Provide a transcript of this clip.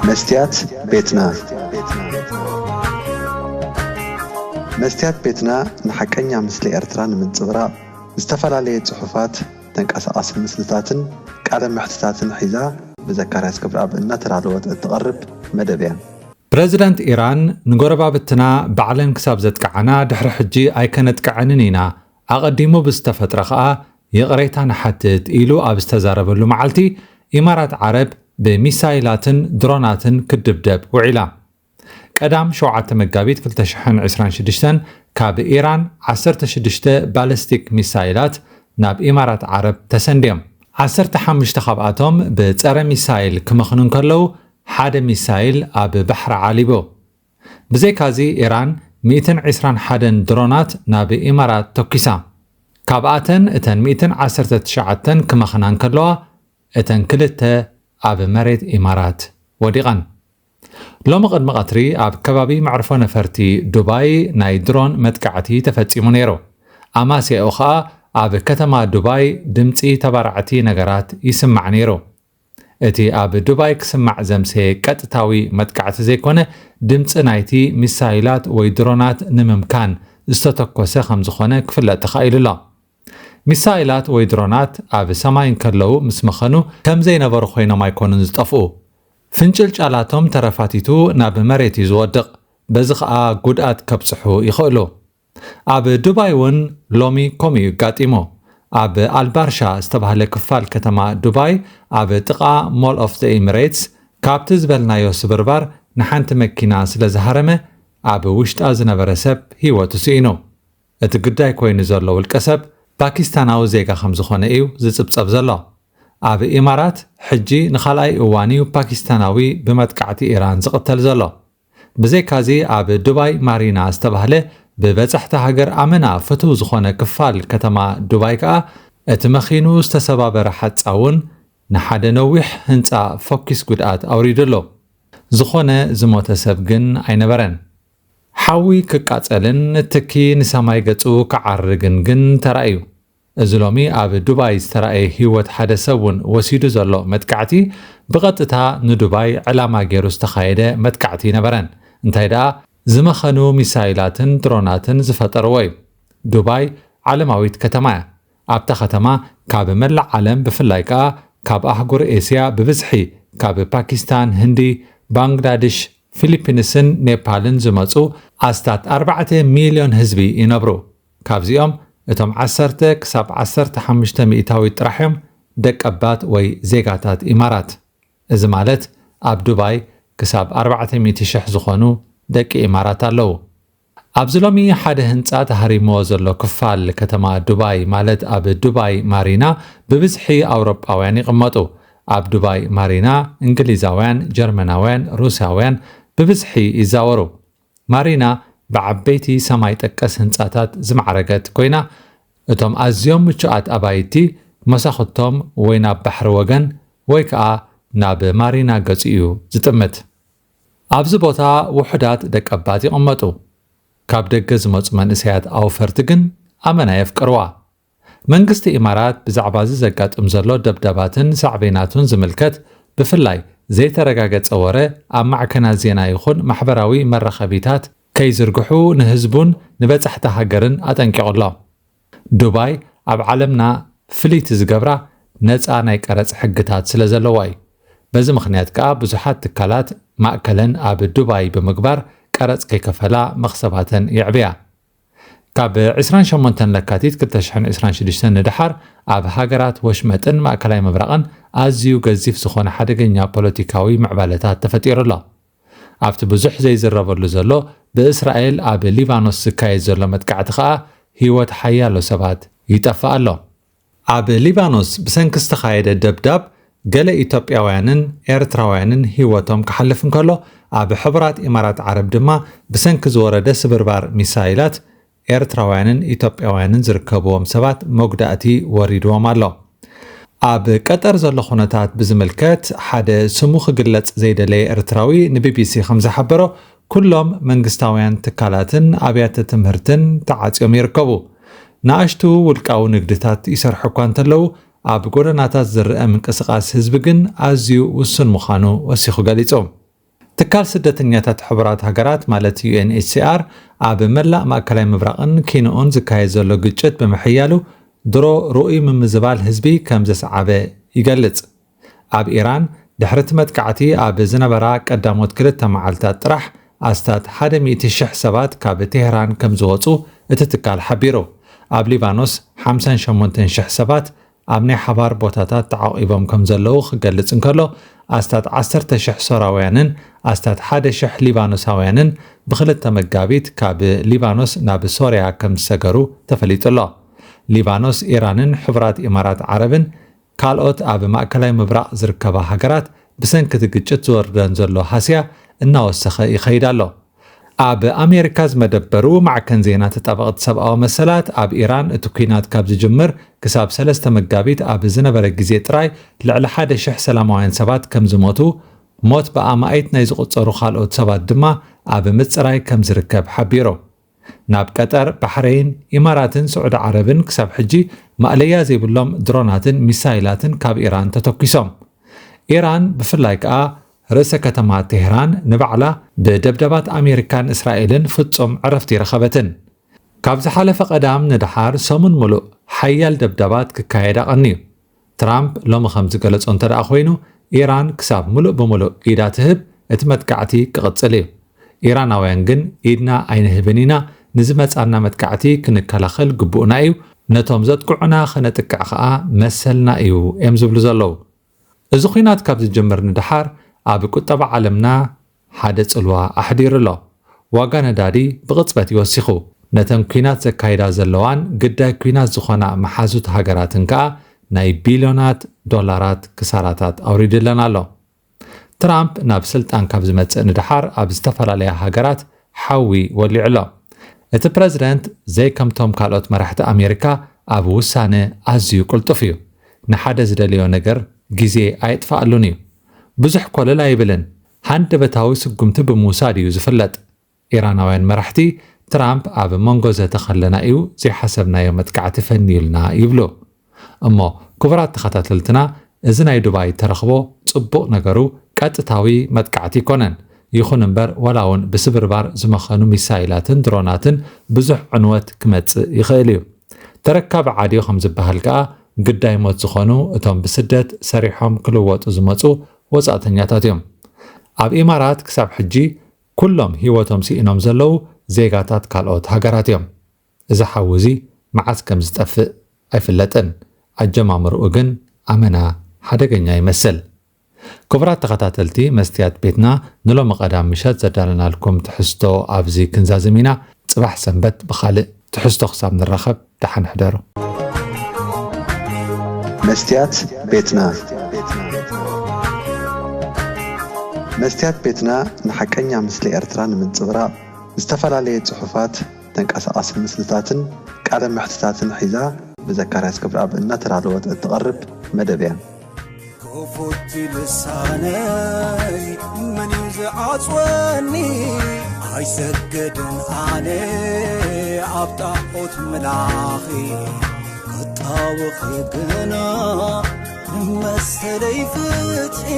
መስትያት ቤትና። መስትያት ቤትና ንሓቀኛ ምስሊ ኤርትራ ንምንጽብራቕ ዝተፈላለየ ጽሑፋት፣ ተንቀሳቓሲ ምስልታትን ቃለ መሕትታትን ሒዛ ብዘካርያስ ክብረኣብ እናተዳለወት እትቐርብ መደብ እያ። ፕረዚደንት ኢራን ንጎረባብትና ባዕለን ክሳብ ዘጥቅዓና ድሕሪ ሕጂ ኣይከነጥቅዐንን ኢና፣ ኣቐዲሙ ብዝተፈጥረ ከኣ ይቕሬታ ንሓትት ኢሉ ኣብ ዝተዛረበሉ መዓልቲ፣ ኢማራት ዓረብ ብሚሳይላትን ድሮናትን ክትድብደብ ውዒላ። ቀዳም ሸውዓተ መጋቢት ክልተ ሽሕን ዕስራን ሽዱሽተን ካብ ኢራን ዓሰርተ ሽዱሽተ ባለስቲክ ሚሳይላት ናብ ኢማራት ዓረብ ተሰንድዮም። ዓሰርተ ሓሙሽተ ካብኣቶም ብጸረ ሚሳይል ክመኽኑ እንከለዉ፣ ሓደ ሚሳይል ኣብ ባሕሪ ዓሊቡ። ብዘይካዚ፣ ኢራን ሚእትን ዕስራን ሓደን ድሮናት ናብ ኢማራት ተኲሳ። ካብኣተን እተን ሚእትን ዓሰርተ ትሽዓተን ክመኽና እንከለዋ፣ እተን ክልተ ኣብ መሬት ኢማራት ወዲቐን። ሎሚ ቅድሚ ቀትሪ ኣብ ከባቢ መዕርፎ ነፈርቲ ዱባይ ናይ ድሮን መጥቃዕቲ ተፈጺሙ ነይሩ። ኣማስያኡ ኸኣ ኣብ ከተማ ዱባይ ድምጺ ተባራዕቲ ነገራት ይስማዕ ነይሩ። እቲ ኣብ ዱባይ ክስማዕ ዘምሰየ ቀጥታዊ መጥቃዕቲ ዘይኮነ፣ ድምጺ ናይቲ ሚሳይላት ወይ ድሮናት ንምምካን ዝተተኮሰ ከም ዝኾነ ክፍለጥ ተኻኢሉ ኣሎ። ሚሳይላት ወይ ድሮናት ኣብ ሰማይ እንከለዉ ምስ መኸኑ ከም ዘይነበሩ ኮይኖም ኣይኮኑን ዝጠፍኡ። ፍንጭልጫላቶም ተረፋቲቱ ናብ መሬት እዩ ዝወድቕ። በዚ ኸኣ ጉድኣት ከብጽሑ ይኽእሉ። ኣብ ዱባይ እውን ሎሚ ከምኡ እዩ ኣጋጢሙ። ኣብ ኣልባርሻ ዝተባህለ ክፋል ከተማ ዱባይ፣ ኣብ ጥቓ ሞል ኦፍ ዘ ኤሚሬትስ፣ ካብቲ ዝበልናዮ ስብርባር ንሓንቲ መኪና ስለ ዝሃረመ፣ ኣብ ውሽጣ ዝነበረ ሰብ ህይወቱ ስኢኑ። እቲ ግዳይ ኮይኑ ዘሎ ውልቀ ሰብ ፓኪስታናዊ ዜጋ ከም ዝኾነ እዩ ዝጽብጸብ ዘሎ። ኣብ ኢማራት ሕጂ ንኻልኣይ እዋን እዩ ፓኪስታናዊ ብመጥቃዕቲ ኢራን ዝቕተል ዘሎ። ብዘይካዚ ኣብ ዱባይ ማሪና ዝተባህለ ብበጻሕቲ ሃገር ኣመና ፍቱው ዝኾነ ክፋል ከተማ ዱባይ ከኣ እቲ መኺኑ ዝተሰባበረ ሓጻውን ንሓደ ነዊሕ ህንጻ ፈኲስ ጉድኣት ኣውሪዱ ኣሎ። ዝኾነ ዝሞተ ሰብ ግን ኣይነበረን። ሓዊ ክቃጸልን ትኪ ንሰማይ ገጹ ክዓርግን ግን ተራእዩ። እዚ ሎሚ ኣብ ዱባይ ዝተራእየ ህይወት ሓደ ሰብ እውን ወሲዱ ዘሎ መጥቃዕቲ ብቐጥታ ንዱባይ ዕላማ ገይሩ ዝተኻየደ መጥቃዕቲ ኣይነበረን። እንታይ ደኣ ዝመኸኑ ሚሳይላትን ድሮናትን ዝፈጠርዎ እዩ። ዱባይ ዓለማዊት ከተማ እያ። ኣብታ ከተማ ካብ መላእ ዓለም ብፍላይ ከኣ ካብ ኣህጉር ኤስያ ብብዝሒ ካብ ፓኪስታን፣ ህንዲ፣ ባንግላድሽ፣ ፊሊፒንስን ኔፓልን ዝመጹ ኣስታት ኣርባዕተ ሚልዮን ህዝቢ ይነብሩ። ካብዚኦም እቶም ዓሰርተ ክሳብ ዓሰርተ ሓሙሽተ ሚእታዊት ጥራሕ እዮም ደቀባት ወይ ዜጋታት ኢማራት። እዚ ማለት ኣብ ዱባይ ክሳብ ኣርባዕተ ሚእቲ ሽሕ ዝኾኑ ደቂ ኢማራት ኣለዉ። ኣብዚ ሎሚ ሓደ ህንጻ ተሃሪምዎ ዘሎ ክፋል ከተማ ዱባይ፣ ማለት ኣብ ዱባይ ማሪና፣ ብብዝሒ ኣውሮጳውያን ይቕመጡ። ኣብ ዱባይ ማሪና እንግሊዛውያን፣ ጀርመናውያን፣ ሩስያውያን ብብዝሒ ይዛወሩ። ማሪና ብዓበይቲ ሰማይ ጠቀስ ህንጻታት ዝማዕረገት ኮይና፣ እቶም ኣዝዮም ምቹኣት ኣባይቲ መሳኹቶም ወይ ናብ ባሕሪ ወገን ወይ ከኣ ናብ ማሪና ገጹ እዩ ዝጥምት። ኣብዚ ቦታ ውሑዳት ደቀባት ይቕመጡ። ካብ ደገ ዝመጹ መንእሰያት ኣውፈርቲ ግን ኣመና የፍቅርዋ። መንግስቲ ኢማራት ብዛዕባ እዚ ዘጋጥም ዘሎ ደብዳባትን ሳዕቤናቱን ዝምልከት ብፍላይ ዘይተረጋገጸ ወረ ኣብ ማዕከናት ዜና ይኹን ማሕበራዊ መራኸቢታት ከይዝርግሑ ንህዝቡን ንበጻሕቲ ሃገርን ኣጠንቂቑ ኣሎ። ዱባይ ኣብ ዓለምና ፍልይቲ ዝገብራ ነጻ ናይ ቀረጽ ሕግታት ስለ ዘለዋ እዩ። በዚ ምኽንያት ከኣ ብዙሓት ትካላት ማእከለን ኣብ ዱባይ ብምግባር ቀረጽ ከይከፈላ መኽሰባተን የዕብያ። ካብ ዕስራን ሸሞንተን ለካቲት ክልተ ሽሕን ዕስራን ሽዱሽተን ንደሓር ኣብ ሃገራት ወሽመጥን ማእከላይ ምብራቕን ኣዝዩ ገዚፍ ዝኾነ ሓደገኛ ፖለቲካዊ ምዕባለታት ተፈጢሩ ኣሎ። ኣብቲ ብዙሕ ዘይዝረበሉ ዘሎ ብእስራኤል ኣብ ሊባኖስ ዝካየድ ዘሎ መጥቃዕቲ ከኣ ህይወት ሓያሎ ሰባት ይጠፍእ ኣሎ። ኣብ ሊባኖስ ብሰንኪ ዝተኻየደ ደብዳብ ገለ ኢትዮጵያውያንን ኤርትራውያንን ህይወቶም ክሓልፍ እንከሎ፣ ኣብ ሕቡራት ኢማራት ዓረብ ድማ ብሰንኪ ዝወረደ ስብርባር ሚሳይላት ኤርትራውያንን ኢትዮጵያውያንን ዝርከብዎም ሰባት መጉዳእቲ ወሪድዎም ኣሎ። ኣብ ቀጠር ዘሎ ኩነታት ብዝምልከት ሓደ ስሙ ክግለጽ ዘይደለየ ኤርትራዊ ንቢቢሲ ከም ዝሓበሮ፣ ኩሎም መንግስታውያን ትካላትን ኣብያተ ትምህርትን ተዓጽዮም ይርከቡ። ንኣሽቱ ውልቃዊ ንግድታት ይሰርሑ እኳ እንተለዉ፣ ኣብ ጎደናታት ዝረአ ምንቅስቓስ ህዝቢ ግን ኣዝዩ ውሱን ምዃኑ ወሲኹ ገሊጹ። ትካል ስደተኛታት ሕቡራት ሃገራት ማለት ዩ ኤን ኤች ሲ ኣር ኣብ መላእ ማእከላይ ምብራቕን ኪንኡን ዝካየድ ዘሎ ግጭት ብምሕያሉ ድሮ ርኡይ ምምዝባል ህዝቢ ከም ዘስዓበ ይገልጽ። ኣብ ኢራን ድሕሪ እቲ መጥቃዕቲ ኣብ ዝነበራ ቀዳሞት ክልተ መዓልታት ጥራሕ ኣስታት ሓደ ሚእቲ ሽሕ ሰባት ካብ ቴህራን ከም ዝወጹ እቲ ትካል ሓቢሩ። ኣብ ሊባኖስ ሓምሳን ሸሞንተን ሽሕ ሰባት ኣብ ናይ ሓባር ቦታታት ተዓቒቦም ከም ዘለዉ ክገልጽ እንከሎ ኣስታት ዓሰርተ ሽሕ ሶራውያንን ኣስታት ሓደ ሽሕ ሊባኖሳውያንን ብክልተ መጋቢት ካብ ሊባኖስ ናብ ሶርያ ከም ዝሰገሩ ተፈሊጡ ኣሎ። ሊባኖስ፣ ኢራንን ሕቡራት ኢማራት ዓረብን ካልኦት ኣብ ማእከላይ ምብራቕ ዝርከባ ሃገራት ብሰንኪ እቲ ግጭት ዝወርደን ዘሎ ሃስያ እናወሰኸ ይኸይድ ኣሎ። ኣብ ኣሜሪካ ዝመደበሩ ማዕከን ዜና ተጣበቕቲ ሰብኣዊ መሰላት ኣብ ኢራን እቲ ኲናት ካብ ዝጅምር ክሳብ ሰለስተ መጋቢት ኣብ ዝነበረ ግዜ ጥራይ ልዕሊ ሓደ ሽሕ ሰላማውያን ሰባት ከም ዝሞቱ፣ ሞት ብኣማኢት ናይ ዝቑጸሩ ካልኦት ሰባት ድማ ኣብ ምጽራይ ከም ዝርከብ ሓቢሩ። ናብ ቀጠር፣ ባሕረይን፣ ኢማራትን ስዑዲ ዓረብን ክሳብ ሕጂ ማእለያ ዘይብሎም ድሮናትን ሚሳይላትን ካብ ኢራን ተተኲሶም። ኢራን ብፍላይ ከኣ ርእሰ ከተማ ቴህራን ንባዕላ ብደብደባት ኣሜሪካን እስራኤልን ፍጹም ዕረፍቲ ይረኸበትን። ካብ ዝሓለፈ ቀዳም ንደሓር ሰሙን ምሉእ ሓያል ደብደባት ክካየድ ኣቐንዩ። ትራምፕ ሎሚ ከም ዝገለጾ እንተ ደኣ ኮይኑ፣ ኢራን ክሳብ ምሉእ ብምሉእ ኢዳ ትህብ፣ እቲ መጥቃዕቲ ክቕጽል እዩ። ኢራናውያን ግን ኢድና ኣይንህብን ኢና፣ ንዝመጻና መጥቃዕቲ ክንከላኸል ግቡእና እዩ፣ ነቶም ዘጥቅዑና ኸነጥቅዕ ኸኣ መሰልና እዩ እዮም ዝብሉ ዘለዉ። እዚ ኲናት ካብ ዝጅምር ንደሓር ኣብ ቁጠባ ዓለምና ሓደ ጽልዋ ኣሕዲሩ ኣሎ። ዋጋ ነዳዲ ብቕጽበት እዩ ወሲኹ። ነተን ኲናት ዘካይዳ ዘለዋን ግዳይ ኲናት ዝኾና መሓዙት ሃገራትን ከኣ ናይ ቢልዮናት ዶላራት ክሳራታት ኣውሪድለን ኣሎ። ትራምፕ ናብ ስልጣን ካብ ዝመጽእ ንደሓር ኣብ ዝተፈላለያ ሃገራት ሓዊ ወሊዑ ኣሎ። እቲ ፕረዚደንት ዘይከምቶም ካልኦት መራሕቲ ኣሜሪካ ኣብ ውሳነ ኣዝዩ ቅልጡፍ እዩ። ንሓደ ዝደለዮ ነገር ግዜ ኣየጥፍኣሉን እዩ። ብዙሕ ኮለል ኣይብልን። ሃንደበታዊ ስጉምቲ ብምውሳድ እዩ ዝፍለጥ። ኢራናውያን መራሕቲ ትራምፕ ኣብ መንጎ ዘተኸለና እዩ ዘይሓሰብናዮ መጥቃዕቲ ፈንዩልና ይብሉ። እሞ ክቡራት ተኸታተልትና፣ እዚ ናይ ዱባይ ተረኽቦ ጽቡቕ ነገሩ ቀጥታዊ መጥቃዕቲ ኣይኮነን። ይኹን እምበር፣ ዋላ እውን ብስብርባር ዝመኸኑ ሚሳይላትን ድሮናትን ብዙሕ ዕንወት ክመጽእ ይኽእል እዩ። ተረካቢ ዓድዮ ከም ዝበሃል ከኣ፣ ግዳይ ሞት ዝኾኑ እቶም ብስደት ሰሪሖም ክልወጡ ዝመጹ ወጻእተኛታት እዮም። ኣብ ኢማራት ክሳብ ሕጂ ኩሎም ህይወቶም ስኢኖም ዘለዉ ዜጋታት ካልኦት ሃገራት እዮም። እዚ ሓዊ እዚ መዓስ ከም ዝጠፍእ ኣይፍለጥን። ኣጀማምርኡ ግን ኣመና ሓደገኛ ይመስል። ክቡራት ተኸታተልቲ መስትያት ቤትና፣ ንሎሚ ቀዳም ምሸት ዘዳለናልኩም ትሕዝቶ ኣብዚ ክንዛዝም ኢና። ጽባሕ ሰንበት ብኻልእ ትሕዝቶ ክሳብ ንራኸብ፣ ደሓን ሕደሩ። መስትያት ቤትና። መስትያት ቤትና ንሓቀኛ ምስሊ ኤርትራ ንምንጽብራቕ ዝተፈላለየ ጽሑፋት፣ ተንቀሳቓሲ ምስልታትን ቃለ መሕትታትን ሒዛ ብዘካርያስ ክብረኣብ እናተዳለወት እትቐርብ መደብ እያ። ክፉት ልሳነይ መን እዩ ዝዓጽወኒ? ኣይሰግድን ኣነ ኣብ ጣዖት ምላኺ፣ ክጣወኺ ግና መሰለይ ፍትሒ።